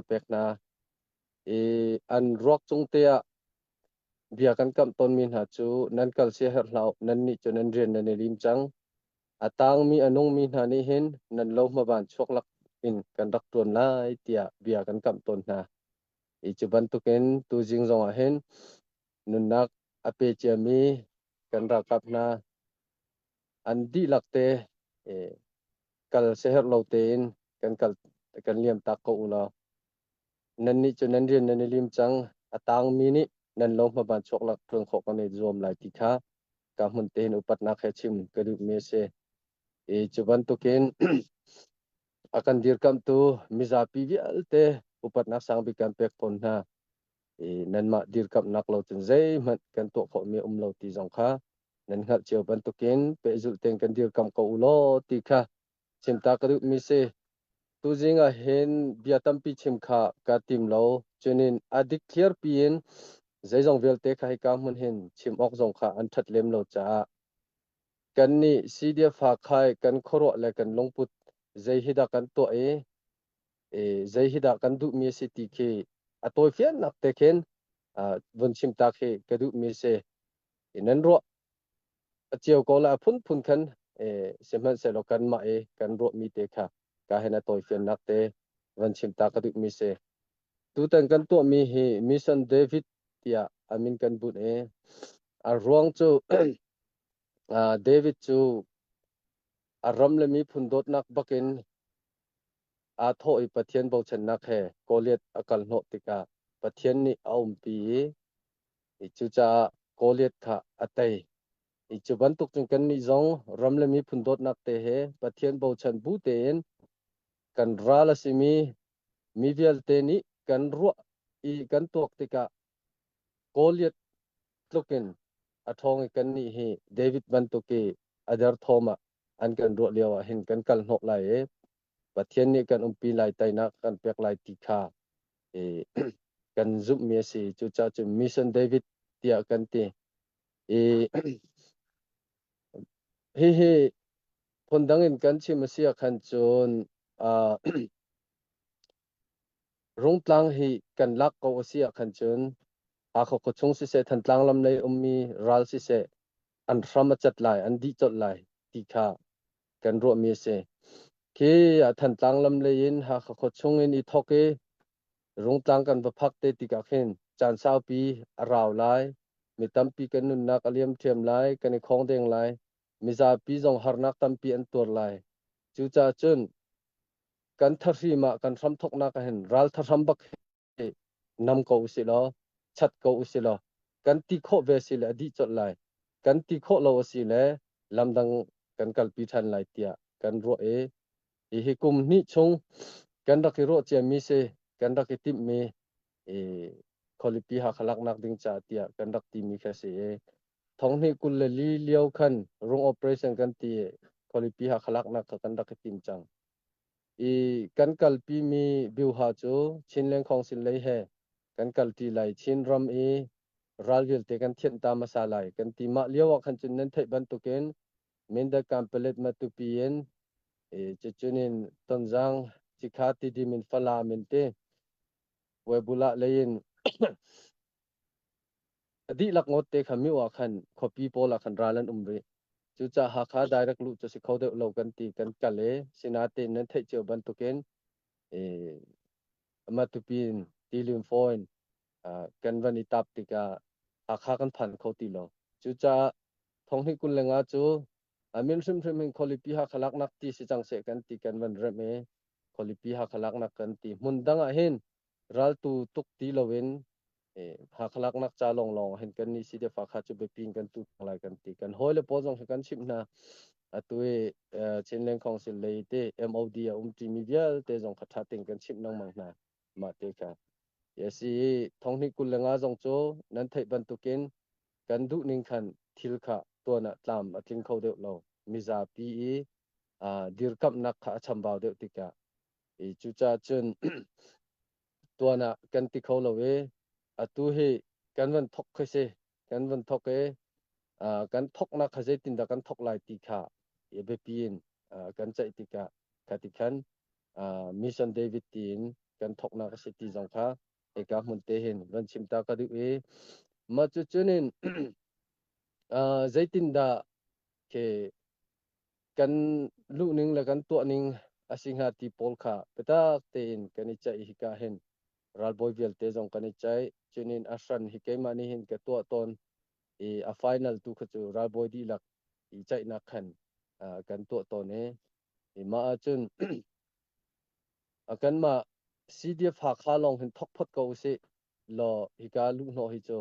pek hna. I an ruak cung te ah bia kan kamh tawnmi hna cu nan kal siaherh hlah u, nannih cu nan rian nan i lim cang. A tangmi a nungmi hna nih hin nan lo hmaban chuak lak in kan rak ṭuan lai tiah bia kan kamh tawn hna. I cu bantukin tuzing zongah hin nunnak a pe ciami kan ralkap hna an dihlak te kal siaherh lo tein kan kal kan liam tak ko u law nannih cu nan rian nan i lim cang, a tangmi nih nan lo hmaban chuak lak ṭuan khawh kan i zuam lai ti kha ka hmun tein upatnak he chim ka duhmi a si. I cu bantukin a kan dirkamhtu mizapi vialte upatnak sangbik kan pek fawn hna. I nanmah dirkamhnak lo cun zeihmanh kan tuah khawhmi a um lo ti zong kha nan hngalh cio bantukin pehzulh tein kan dirkamh ko u law ti kha chimta ka duhmi si. Tuzing ah hin bia tampi chim kha ka tim lo. Cunin a dik thliarpi in zeizong vialte kha hika hmun hin chim awk zong kha an ṭhat lem lo caah kannih CDF Hakhai kan khuaruah le kan lungput zei hi dah kan tuah i zei hi dah kan duhmi a si ti khi a tawifiannak te khin vun chim ta khi ka duhmi a si. Nan ruah a cio ko la, a phunphun khan sihmanhsehlaw kanmah i kan ruahmi te kha ka hen a tawifiannak te van chim ta ka duhmi si. Tutan kan tuahmi hi Mission David tiah a min kan bunh i a ruang cu David cu a ram le miphun dawtnak bakin aa thawh i Pathian bochannak he Goliath a kal hnawh tikah Pathian nih a umpi i cucaah Goliath kha a tei. I cu bantuk cun kannih zong ram le miphun dawtnak te he Pathian bochan bu tein kan ral a simi mi vialte nih kan ruah i kan tuak tikah Goliath tlukin a ṭhawng i kannih hi David bantuk i a derthawm ah an kan ruah lio ah hin kan kal hnawh lai i Pathian nih kan umpi lai, teinak kan pek lai ti kha kan zumhmi a si. Cucaah cun Mission David tiah kan ti. I hihi phundang in kan chim a si ah khan cun Rungtlang hi kan lak ko a si ah khan cun Hakha khuachung siseh, Thantlang lam lei ummi ral siseh, an hram a cat lai, an dih colh lai ti kha kan ruahmi a si. Khi Thantlang lam lei in Hakha khuachung in i thawk i Rungtlang kan va phak te tikah khin caan saupi a rau lai, mi tampi kan nunnak a liam ṭhiam lai, kan i khawng deng lai, mizapi zong harnak tampi an tuar lai. Cucaah cun kan thahrim ah kan hramthawknak ah hin ral thahram bak hi nam ko usih law chat ko usih law kan ti khawh ve si le a dih colh lai, kan ti khawh lo a si le lamdang kan kalpi ṭhan lai tiah kan ruah i hihi kum hnih chung kan rak i ruah ciami si, kan rak i timhmi i khualipi Hakha laknak ding caah tiah kan rak timi kha si i thonghnih 24 lio khan rung operation kan ti i khualipi Hakha laknak kha kan rak i tim cang. I kan kalpimi biuha cu Chinland Council lei he kan kalṭi lai, Chinram i ral vialte kan thianh ta hmasa lai kan ti. Mah lio ah khan cun nan theih bantukin Mindat Kanpalet Matupi in cucun in Tonzang Cikha Tidim in Falam in ti Webulah lei in a dihlak ngawt te kha mio ah khan khuapi pawl ah khan ral an um rih. Cucaah Hakha direct luh cu si kho deuh lo kan ti, kan kal i sinain nan theih cio bantukin Matupi in Tilim phone kan van i tap tikah Hakha kan phan kho ti lo. Cucaah thonghnih 25 cu a min hrimhrim in khualipi Hakha laknak ti si cang seh kan ti, kan van remh i khualipi Hakha laknak kan ti. Hmun dang ah hin raltu tuk ti loin Hakha laknak ca lawnglawng hin kan nih CDF Hakha cu biapi in kan tu lai kan ti. Kan hawile pawl zong hi kan chimh hna. Atu i Chinland Council lei te MOD a um ṭimi vialte zong kha ṭha tein kan chimh lengmang hna. Mah te kha. Si thonghnih 25 zong cu nan theih bantukin kan duh ning khan thil kha tuan ah tlam a tling kho deuh lo. Mizapi i dirkamhnak kha a chambau deuh tikah i cucaah cun tuan ah kan ti kho lo i atu hi kan van thok khi si, kan van thok i kan thoknak kha zeitindah kan thok lai ti kha biapi in kan ceih tikah kha ti khan Mission David tiin kan thoknak a si ti zong kha hika hmun te hin van chim ta ka duh i mah cu cunin zeitindah ke kan luhning le kan tuahning a si hnga ti pawl kha biatak tein kan i ceih hika hin ralbawi vialte zong kan i ceih. Cunin a hran hi keimah nih hin ka tuah tawn i a final tu kha cu ralbawi dihlak i ceihnak khan kan tuah tawn i mah ahcun kanmah CDF Hakha lawng hin thok phot ko usih law hika luhhnawh hi cu.